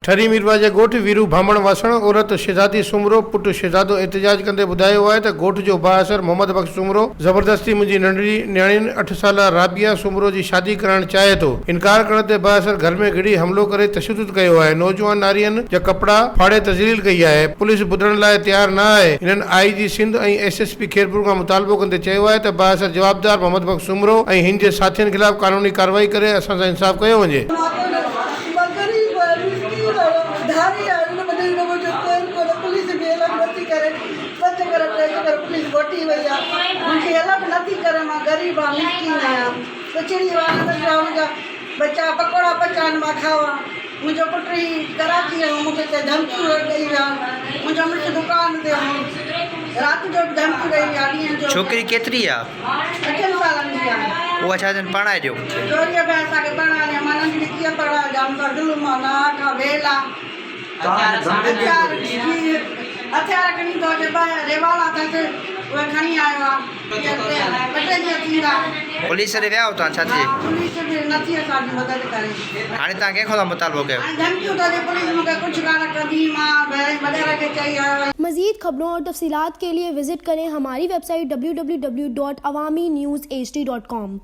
ٺري ميرواهه جي ڳوٺ ويرو ڀامڻ واسڻ عورت شھزادي سومرو پٽ شھزادو احتجاج ڪندي ٻڌايو آهي ته ڳوٺ جو بااثر محمد بخش سومرو زبردستي منهنجي ننڍڙي نياڻين اٺ سالا رابيه سومرو جي شادي ڪرائڻ چاهي ٿو انڪار ڪرڻ تي بااثر گهر ۾ گهڙي حملو ڪري تشدد ڪيو آهي نوجوان نارين جا ڪپڙا ڦاڙي تذليل ڪئي آهي پوليس ٻڌڻ لاء تيار نه آهي هنن I G Sindh ۽ S S P Khairpur کان مطالبو ڪندي چيو آهي ته بااثر جوابدار محمد بخش سومرو ۽ هن جي ساٿين خلاف قانوني ڪارروائي ڪري اسان سان انصاف ڪيو وڃي. مان غريب آهيان مسڪين آهيان ڌاري آهيان ان ۾ نه منهنجو ڪوئي ڪونه پوليس به هيلپ نٿي ڪري ٻه چڪر ٽي چڪر پوليس وٺي وئي آهي منهنجي هيلپ نٿي ڪري مان غريب آهيان مسڪين آهيان پڇڙي وارا منهنجا منهنجا ٻچا پڪوڙا پچائن مان کاوان منهنجو پٽ هي ڪراچي هو مونکي چئي ڌمڪيون ڏئي ويا منهنجو مڙس دڪان تي هو رات جو به ڌمڪيون ڏئي ويا ڏينهن جو به. ڇوڪري ڪيتري آ؟ اٺن سالن جي آ. اها ڇا چون پرڻائي ڏيو. چوريء به اسان کي پرڻائي ڏيو. مان ننڍڙي ڪيئن پرڻايو جا مون سان ظلم آ ناحق آ ويل آ. هٿيار جي هٿيار کڻي ٿو اچي ٻه ريوالا اٿس اهي کڻي آيو آ. ٻه ٽي ڏينهن ٿيندا. پوليس ڏي ويا آهيو توهان ڇا ٿئي؟ ها پوليس به نٿي اسان جي مدد ڪري. هاڻي توهان ڪنهن کان ٿا مطالبو ڪيو؟ هاڻي ڌمڪيون ٿو ڏي پوليس مون کي ڪجهه ڪانه ڪندي مان وڏيري کي چئي آيو آهيان. مزيد خبرون اور تفصيلات کے لئے وزٽ ڪرين ھماري website W W W dot Awami news H D dot com.